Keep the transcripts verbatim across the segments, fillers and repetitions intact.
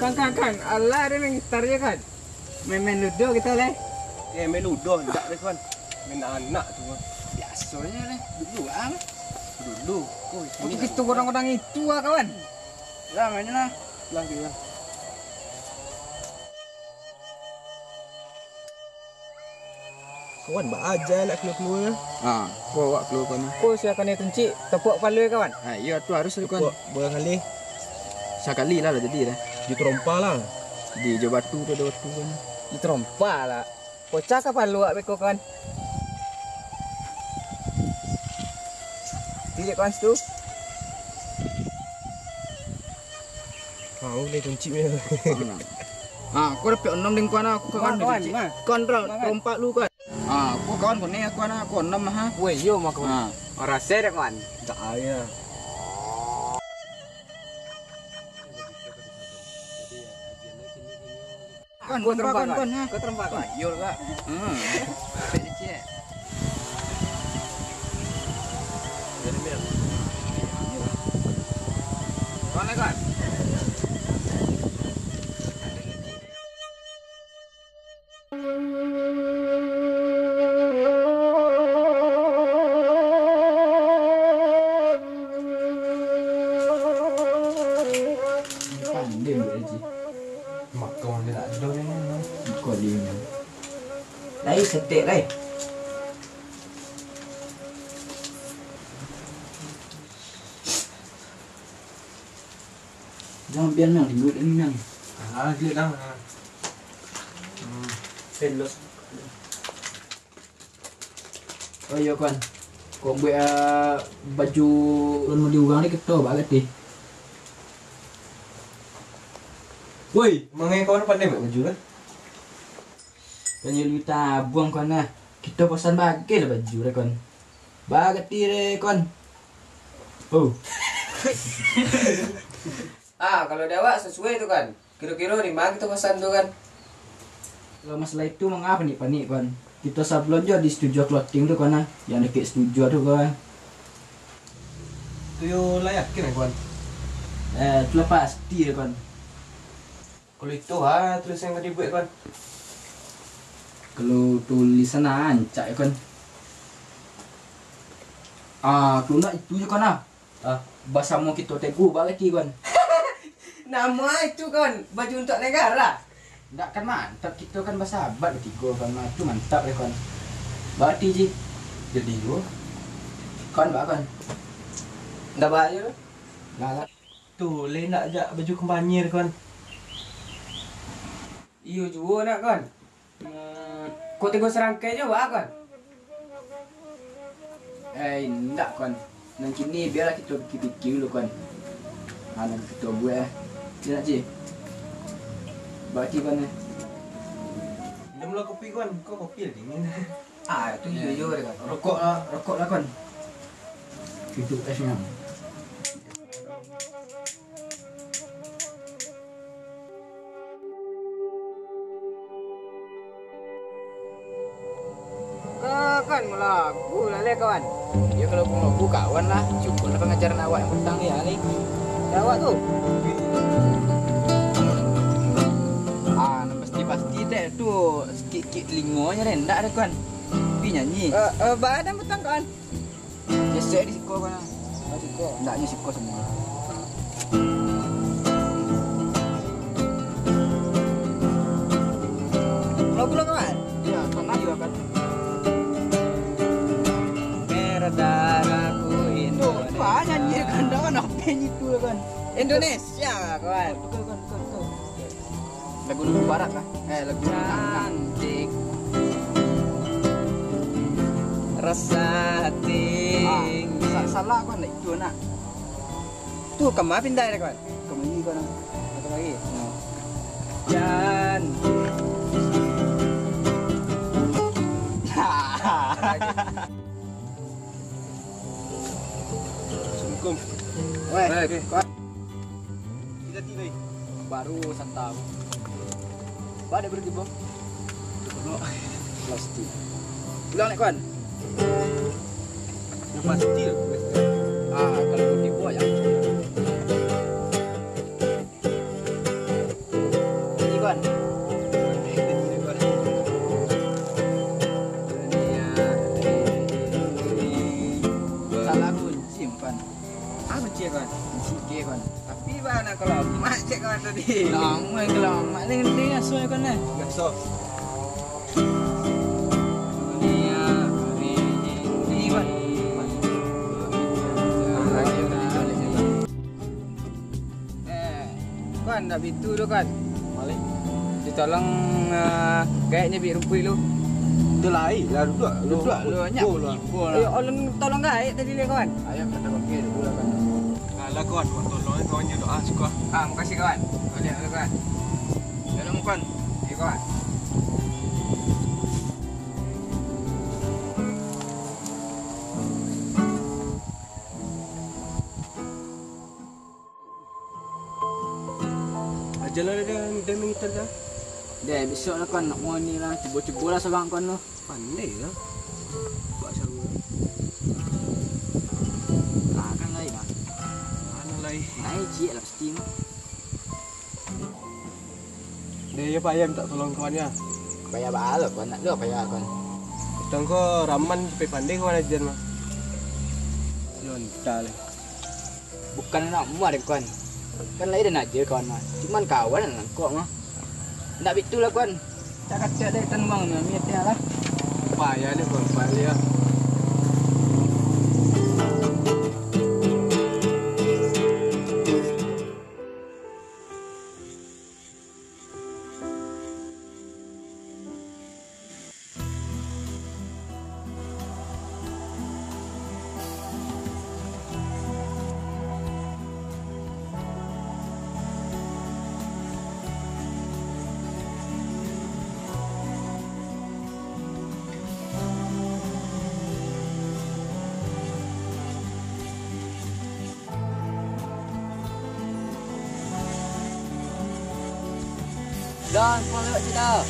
Kan, kan, kan. Alah, dia main gitar je, kan. Main-main ludo kita, leh. Eh, main ludo, indak deh, kawan. Main anak tu, kawan. Biasonyo, leh. Dulu, ah. Dulu. Oh, waktu ini kita orang-orang itu, ah, kawan. Lah, main lah. Lah, kita. Kawan, baa aja lah kalua-kalua. Ha, ko awak kalua kawan. Ko sia kanai tuncik, tapuak kepala kawan. Ha, iyo tu harus tu kawan. Tapuak barangkali. Sakali lah, lah jadi lah. Di terompa lah. Di jo batu tu ada batu kawan. Di terompa lah. Pocah kapalo awak beko kawan. Tidak kawan situ. Kau ni tuncik ni. Ha, kau dapek onom deng kawan aku kawan. Kawan, kawan, kawan. Kawan, terompa lu kawan. Ah, ko kawan ko ni, kawan, ko enam ha. Weh, yo mah kawan. Ah. Rasa dek kawan. Tak ayo. Kawan, ko terempa kawan, kawan, ha. Ko terempa kawan. Yo lah. Hmm. Pek dikit. Jadi mir. Kawan, kawan. Pandai buat aja. Makan dia nak ada ni. Kau dia ni. Lai setek lai. Jangan biar nang ribut ini nang. Ah, dia dah. Hmm. Pelos. Oh iyo kawan. Kok buat ah, baju ulun di urang ni keto banget deh. Woi, mangai kawan pandai buat baju kan? Banyak duit tabuang kawan lah. Kita pasan bagai lah baju deh kawan. Bagati deh kawan. Oh. Ah, kalau di awak sesuai tu kan. Kiro-kiro di ma kito pasan tu kan? Kalau masalah itu manga panik-panik kawan. Kito sabalun jo di studio clothing tu kawan ah. Yang dekat studio tu kawan. Tu yo lah yakin lah kawan. Eh, tu lah pasti lah kawan. Kalau itu ha tulisan yang tadi buat kawan. Kalau tulisan rancak ya kawan. Ah, kalau nak itu je kawan ah. Ah, basamo kito teguh barati kawan. Namo itu kawan, baju untuk negara. Ndak kan mantap kito kan basahabat batigo kawan. Itu mantap deh kawan. Barati ji. Jadi yo. Kawan ba kawan. Ndak bahaya. Lah lah. Tu, lai ndak jak baju kembanjir kawan. Iyo juo nak kawan. Hmm, kok tigo sarangkai jo ba kawan? Eh, indak kawan. Nan kini biarlah kito pikir-pikir dulu kawan. Ah, nan kito buek eh. Iyo nak cih. Baki kawan eh. Minumlah kopi kawan. Kok kopi lah dingin. Ah, itu iyo iyo deh kawan. Rokok lah, rokok lah kawan. Itu esnya. Kawan, mulaku lah leh kawan. Iyo kalau mulaku kawan lah, cukup lah pangajaran awak yang petang ni ya ni. Ya awak tu. Ah, nan pasti-pasti dek tu sikik-sikik telingonyo rendak dek kawan. Tapi nyanyi. Eh, eh, badan petang kawan. Gesek di siko kawan. Oh, siko. Ndaknyo siko samo. Pulang-pulang kawan. Iyo, tanah juga kan. Merah darahku Indonesia. Tuh, apa nyanyi kan, kawan? Apa nyanyi tu kawan? Indonesia kawan. Betul, betul, betul, betul. Lagu-lagu barat lah. Eh, lagu Minang. Cantik. Rasa tinggi. Ah, sa-, salah kawan lah itu nak. Tu kama pindah deh kawan. Kama ini kawan. Satu lagi. Nah. Cantik. Assalamualaikum. Weh, weh. Kita tiba. Baru santam. Ba dek berhenti, Bang? Plastik. Pulang naik, kawan. Yang plastik. Ah, kalau tiba ya. Salah kunci, kan. Ah, kunci, kan. Kunci ke, kan. Tapi bana kalamak cek kawan tadi. Lama kalamak ni, ni asuh, kan, eh. Biaso. Dunia, ini, ini, kan. Eh, kan, ndak bitu tu, kan. Malik. Ditolong, eh, gaek nyabik rumpuik lu. Tu lai lah, duduak, duduak lu, nyo. Ayo, ulun tolong gaek tadi, leh, kawan. Ayo, kita pakai dulu lah, kan. Alah, kawan, buat tolong, kawan, nyo doa, suko. Ah, makasih, kawan. Baliak dulu, kawan. Dalam, kawan. Iyo, kawan. Ajalah dah, dah mangita dah. Deh, bisuak lah, kawan, nak moni lah. Cubo-cubo lah sabang, kawan, tu. Pandai lah. Buat sama. Ah, kan lain lah. Mana lain? Naik ciek lah pasti mah. Deh, iyo payah mintak tolong kawan, yo. Payah baa lo, kawan, nak lo payah, kawan. Tangko raman sampai pandai kawan ajan mah. Yo, entah lah. Bukan anak muar, kawan. Kan lain den aja, kawan, mah. Cuman kawan nan langkok mah. Ndak bitu lah, kawan. Cak kacak dek tanuang mah, mietnya lah. Payah ni, kawan, payah. Dan, pulang lewat sida.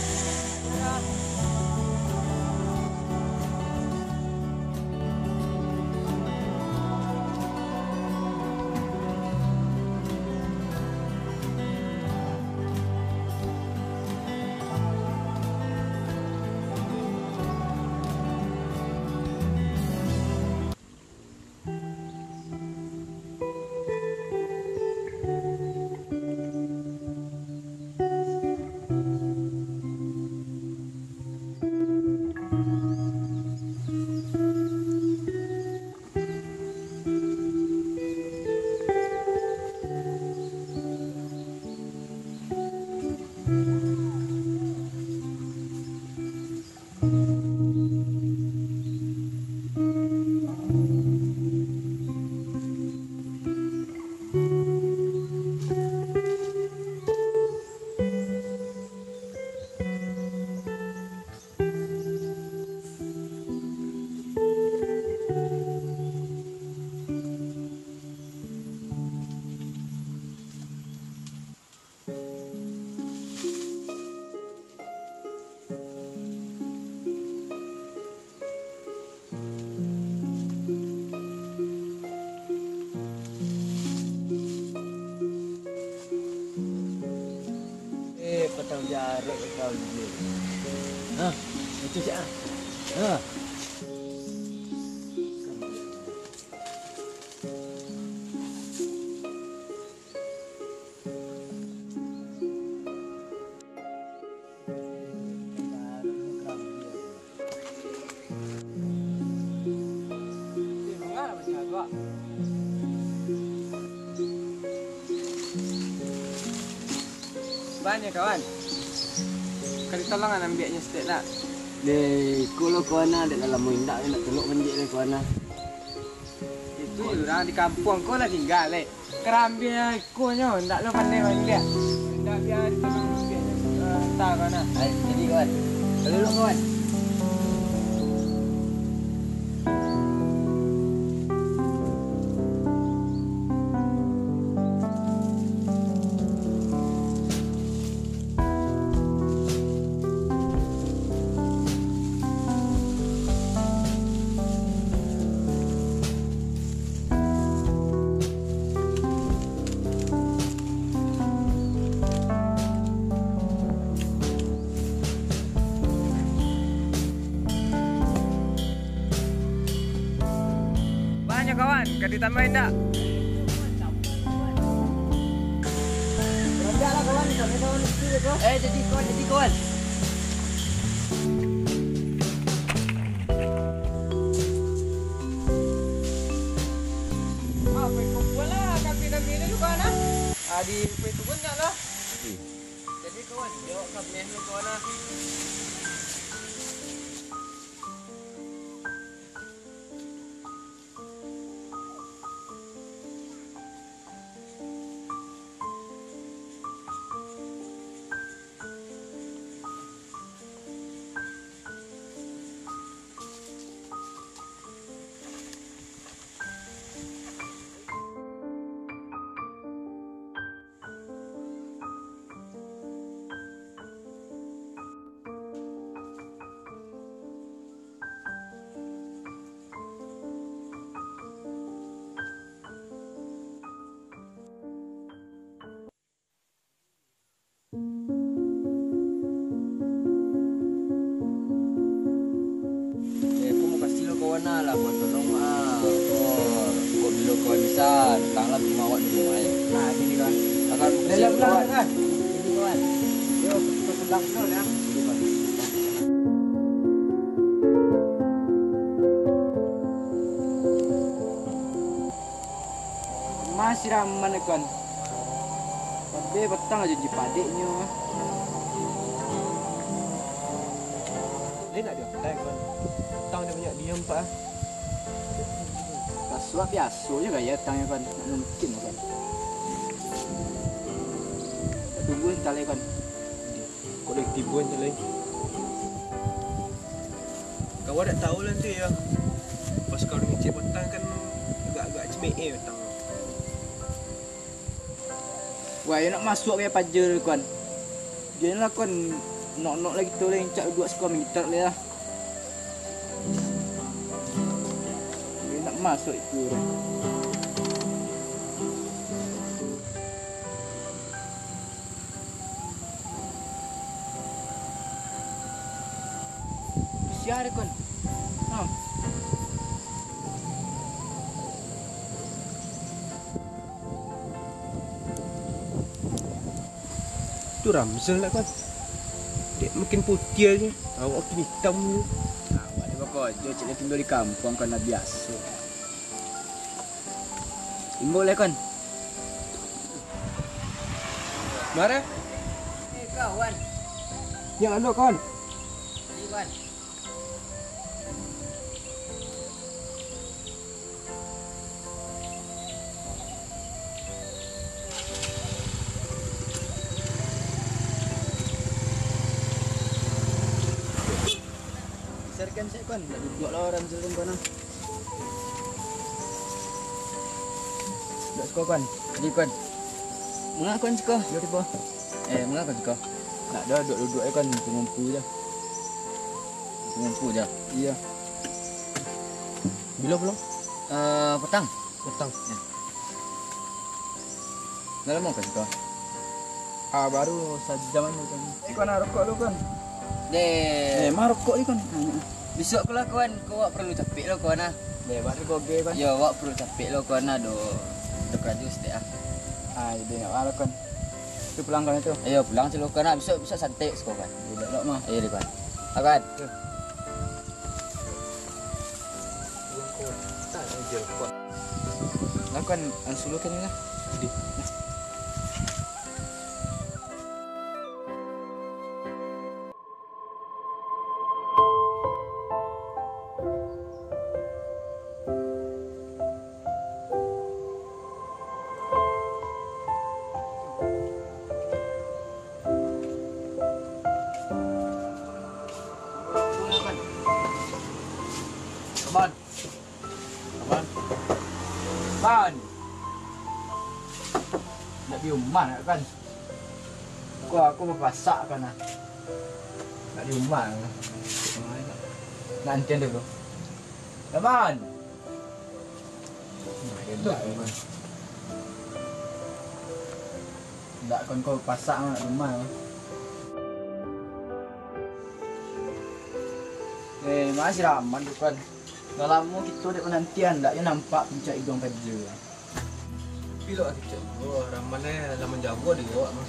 Eh, patang jarak kau ni. Hah? Itu siapa? Hah? Banyak, kawan. Kali tolong ambiaknyo setek, nak. Deh, iko lo kawan, dek lah lamo indak, nak telok manjek deh kawan, nah. Itu urang di kampuang ko lah tingga, leh. Karambia ikonyo, ndak lo pandai mandiak. Ndak biar itu mandiak, eh, entah kawan, ah. Ai, jadi kawan. Lalu lo kawan. Ka ditambahin dak? Beranjaklah kawan, sampai kawan di situ, bro. Eh, jadi kawan, jadi kawan. Ah, pergi kumpul lah, kami dah milih juga nah. Ah, di pergi turun nak lah. Jadi kawan, jawab kami dulu kawan lah. Eh, ko makasih lo kawan ah, lah kawan tolong ah. Ko, ko bilo kawan bisa, datang lah ka rumah awak di rumah eh. Nah, gini kawan. Akan Dah, dah, pulang, kawan. Gini kawan. Yo, kita pulang dulu ya. Gini, kawan. Masih raman, kawan. Tapi patang aja jipadeknyo. Dia nak diantai, kawan. Patang dia banyak diam, Pak. Kasuak biaso je gaya tangnyo, kawan. Tak mungkin, kawan. Tunggu sebentar lai, kawan. Kok lai tibo sebentar lai. Kawan dak tahu lah tu ya. Pas kawan ngecek patang kan agak-agak cemeh eh patang. Wah, yo nak masuak ka paja tu, kawan. Jan lah, kawan, nok-nok lai kito lai, rancak duduak siko mintak lai lah. Yo nak masuak itu. Sia deh, kawan. Ha. Tu Ramzan lah, kawan. Dek makin putiah aja, awak makin hitam tu. Awak ni bako aja, cek tinggal di kampuang kan lah biaso. Imbau lah, kawan. Mara? Eh, kawan. Ya, anu, kawan. Ni, kawan. Sarikan sek, kawan, nak duduak lah urang sarikan, kawan, ah. Duduak siko, kawan. Jadi, kawan. Manga, kawan, siko? Yo, tibo. Eh, manga, kawan, siko? Nak dah duduak-duduak, kawan, ngumpu-ngumpu je. Ngumpu-ngumpu je? Iyo. Bilo pulang? Eh, patang. Patang. Yo. Dah lamo ka siko? Ah, baru sajam anu kan. Eh, kawan, rokok lu, kawan. Deh. Eh, ma rokok ni, kawan? Bisuak ko lah, kawan, ko awak paralu capek lo, kawan, ah. Deh, buat rokok ge, kawan. Yo, awak paralu capek lo, kawan, ah, do, do karajo saketek, ah. Ah, iyo, nak ma rokok, kawan. Tu pulang, kawan, tu. Iyo, pulang siko, kawan, ah. Bisuak, bisuak santai siko, kawan. Iyo, dek lo mah. Iyo, deh, kawan. Ah, kawan. Yo. Lah, kawan, anu sulukan ni lah. Di. Kawan. Kawan. Kawan. Nak di rumah nak, kawan. Ko aku bapasak, kawan, ah. Nak di rumah. Nak antian dulu. Kawan. Nah, elok, kawan. Ndak, kawan, ko pasak nak di rumah, kawan. Eh, masih raman tu, kawan. Lah lamo kito dek manantian, ndak jo nampak puncak iduang paja. Tapi lo kecek juo, Rahman eh lah manjago dek awak mah.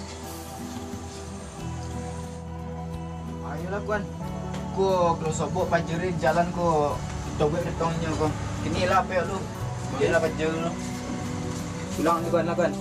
Ayolah, Kuan. Ko, kalau sobok paja di jalan ko, kito buek petong inyo ko. Kini lah, apo lu? Iyolah, paja lu. Pulang ni, Kuan, lah, Kuan.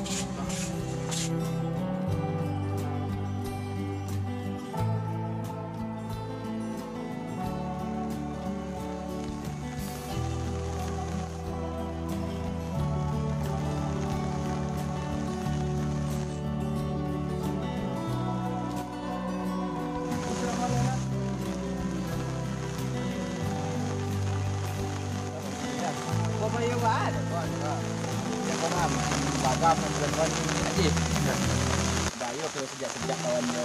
Bayo kalau sejak-sejak kawan jo,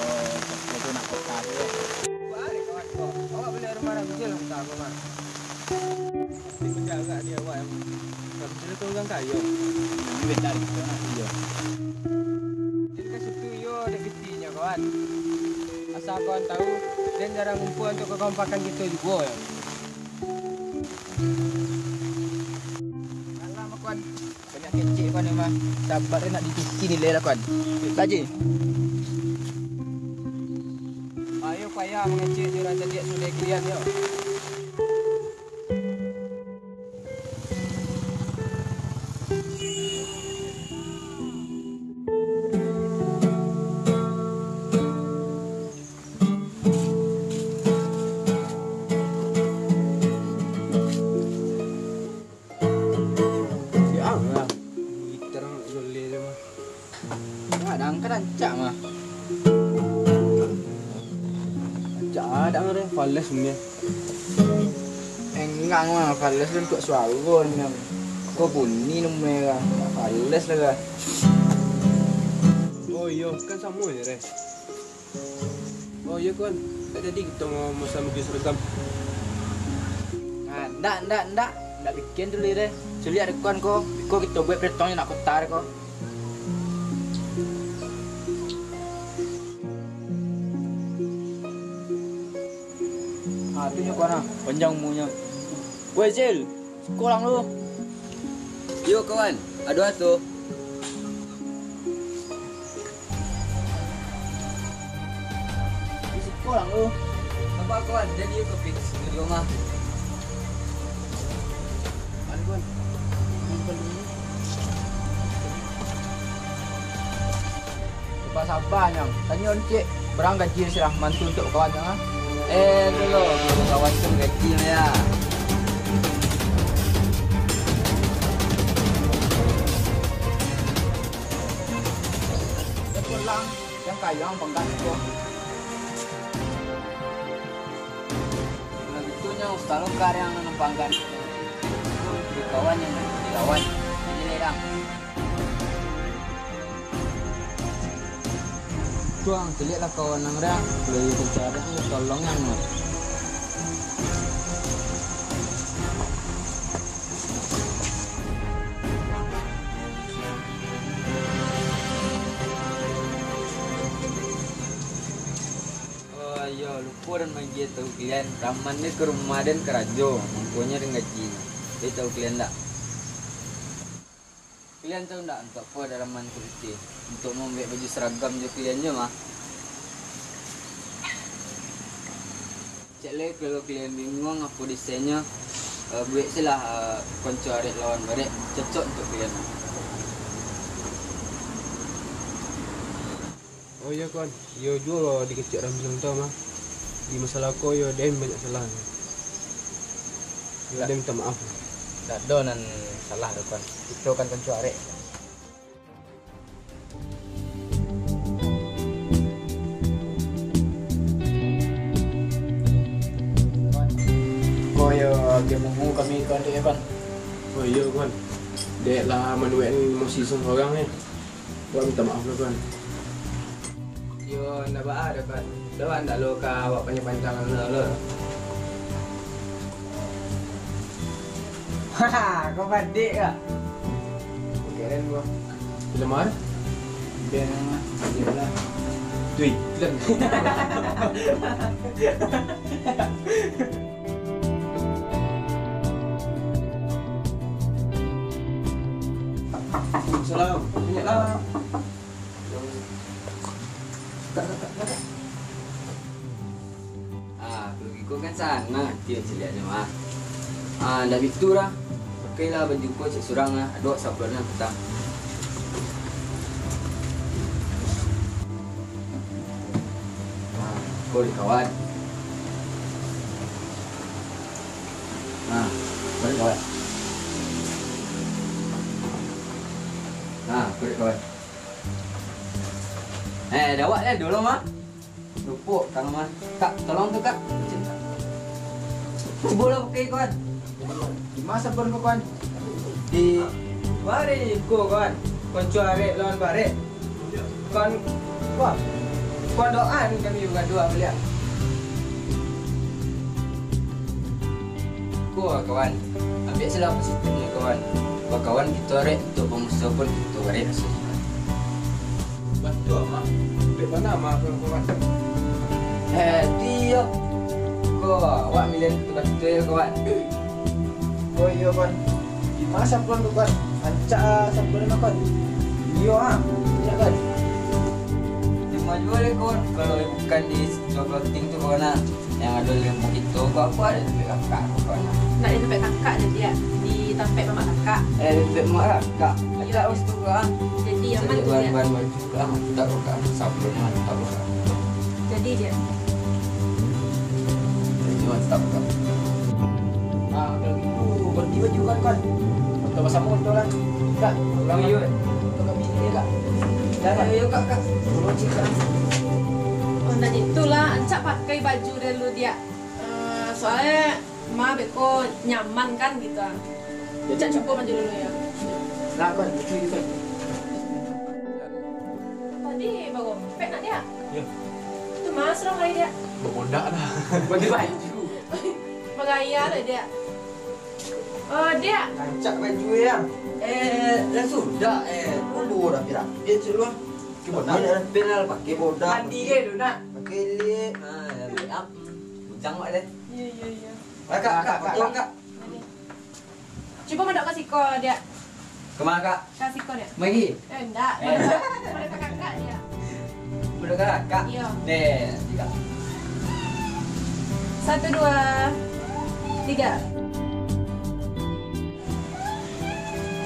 itu nak kota tu. Baa dek kawan ko. Awak bali rumah Ramzil, antah apo, Mar? Tapi bajagak di awak, Ramzil tu urang kayo. Ini beda gitu, nah, iyo. Jan ka situ iyo dek pitinyo, kawan. Asa kawan tahu, den jarang kumpua untuak kakompakan kito juo, yo. Alah, Kuan. Banyak kecek ko ni mah. Sabar nak dicuci nilai lah, Kuan. Saji. Ayo, payah mangecek di raja diak sudah kalian, yo. Siang lah. Gitar nak joleh tu mah. Kadang kan rancak mah. Rancak ada mah deh, fales punya. Enggak mah, fales tu untuk suara ni. Kau bunyi namanya kan. Fales lah kan. Oh iyo, kan sama je deh. Oh iyo, Kuan. Kan tadi kito mau masan baju seragam. Ah, ndak, ndak, ndak. Ndak bikin tu, Lire. Suliak dek Kuan ko. Ko kito buek petong nak kotar ko. Ah, tu nyo Kuan ah. Panjang umunyo. Weh, Zil. Siko lang lu. Yo, kawan. Ado aso. Di siko lang lu. Apa, kawan? Jadi yo ke fix studio mah. Mari, kawan. Saba-saba, Nyang. Tanyo cek, bara gaji si Rahman tu untuak kawan, Nyang, ah? Eh, tu lo, kawan tu gaji, ya. Pulang, yang kayang pangkat ko. Nah, itu nyo, kalau ka yang nan pangkat. Di kawan yang dilawan. Ini lerang. Tuang, caliaklah kawan nang dah. Kalau iyo terjadi, tolong yang mah. Oh, iyo, lupo den maagiah tahu kalian, Rahman ni ka rumah den karajo, mangkonyo den gaji. Jadi tahu kalian ndak? Kalian tahu ndak, untuak apo ado Rahman ka pitih? Untuak mambuek baju seragam jo kalian jo mah. Cek lai, kalau kalian bingung apo desainnyo, eh, buek se lah, eh, konco arek lawan barek, cocok untuak kalian. Oh iyo, kawan. Iyo juo dikecek Ramli tau mah. Di masalah ko iyo den banyak salah. Ndak. Den minta maaf. Ndak ado nan salah doh, kawan. Kito kan konco arek. Ko iyo, agiah muhu kami, kawan, dek, yo, kawan. Oh iyo, kawan. Dek lah manuek ni emosi surang-surang ni. Wak minta maaf lah, kawan. Yo, ndak baa doh, kawan. Dah, wak ndak lo ka awak pancang-pancang lo. Haha, kau badek kah? Keren gua. Film mana? Film, film lah. Tui, film. Ah, kalau giko kan sanang ati caliaknyo mah. Ah, ndak bitu lah. Pakailah baju ko cek surang lah. Ado sablon lah patang. Ah, ko dek kawan. Ah, ko dek kawan. Ah, ko dek kawan. Eh, dawak lah dulu mah. Lupok tangan mah. Kak, tolong tu, Kak. Cubolah pakai, kawan. Di ma sablon ko, kawan? Di bareh ko, kawan. Konco arek lawan barek. Kawan, wah. Kawan doa ni kami bagaduah baliak. Ko, kawan. Ambiak salah positifnyo, kawan. Bakawan kito arek, untuak bamusuah pun kito barek raso. Batua, Mak. Dek bana, Mak, kawan-kawan? Eh, diam. Ko, awak miliah tu batua, kawan. Oh, iyo, kawan. Di ma sablon tu, kawan? Rancak, ah, sablon tu, kawan. Iyo, ah. Rancak, kawan. Di ma juo deh, kawan. Kalau bukan di Cokloting tu, kawan, ah. Yang ado limo kito ko, apo ado di tampek kakak ko, kawan? Ndak di tampek kakak, jadi di tampek mamak kakak. Eh, di tampek mamak kakak. Iyo. Acak wis tu, kawan. Jadi, aman tu, kawan, ya? Bahan baju, kawan, mantap, kawan. Sablonnyo mantap, kawan. Jadi, ya. Jadi, mantap, kawan. Ah, kalau gitu, ganti baju, kawan, kawan. Foto basamo tu lah. Kak, ulang. Iyo. Foto kami ni, Kak. Dah, Kak. Iyo, Kak, Kak. Tolong cik, Kak. Oh, ndak itulah, ancak pakai baju dulu, Diak. Eh, soalnyo ma beko nyaman kan gitu ah. Cak cubo maju dulu ya. Nah, kan, itu, itu. Tadi barompet nak, Diak? Ya. Itu ma surang lai, Diak? Babodak lah. Bagi baju. Bagaya lah, Diak. Oh, Diak. Rancak baju ya. Eh, lah sudah, eh, kudu rapi-rapi cik lu. Cubo nak rapi lah, pakai bodak. Mandi ke dulu nak? Pakai lip. Ah, make up. Bujang awak deh. Iya, iya, iya. Kak, kak, kak, foto, kak. Cubo madok ka siko, Diak. Kama, kak? Ka siko, Diak. Mari. Eh, ndak. Eh. Madok ka, madok ka kakak, Diak. Madok ka kakak? Iyo. Deh, tiga. Satu, dua, tiga.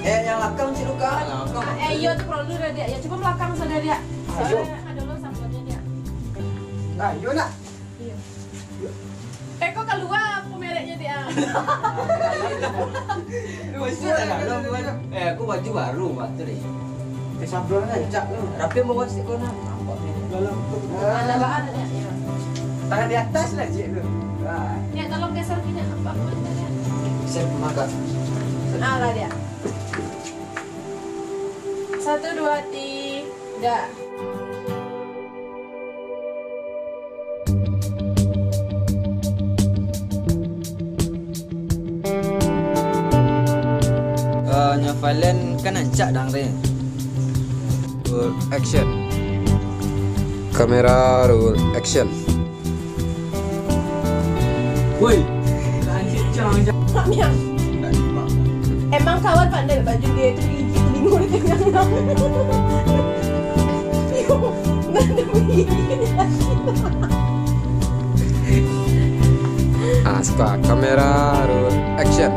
Eh, yang lakang, cik, lu, kak. Yang lakang. Eh, iyo, tu perlu dah, Diak. Ya, cubo belakang sajo, Diak. Ayo. Soalnyo ado lo sablonnyo, Diak. Nah, iyo, nak. Iyo. Eh, kok kalua apo mereknyo, Diak? Maksud lah, lah, lah, lah. Eh, aku baju baru, Mak, tu deh. Eh, sablon lah, cak tu. Rapi bawah sikit kau, nah. Nampak ni. Dalam tu. Ah. Ada bahan, Diak? Iyo. Tangan di atas lah, cik tu. Ah. Diak, tolong geser minyak apa pun, Diak. Geser ke mana, Kak? Ah, lah, Diak. Satu, dua, tiga. Eh, nyo Valen kan rancak dang, Re. Roll action. Kamera, roll action. Woi. Mak Miang. Emang kawan pandai baju dia tu gigit telingo di tengah. Yo, nanda gigit. Ah, suka kamera, roll action.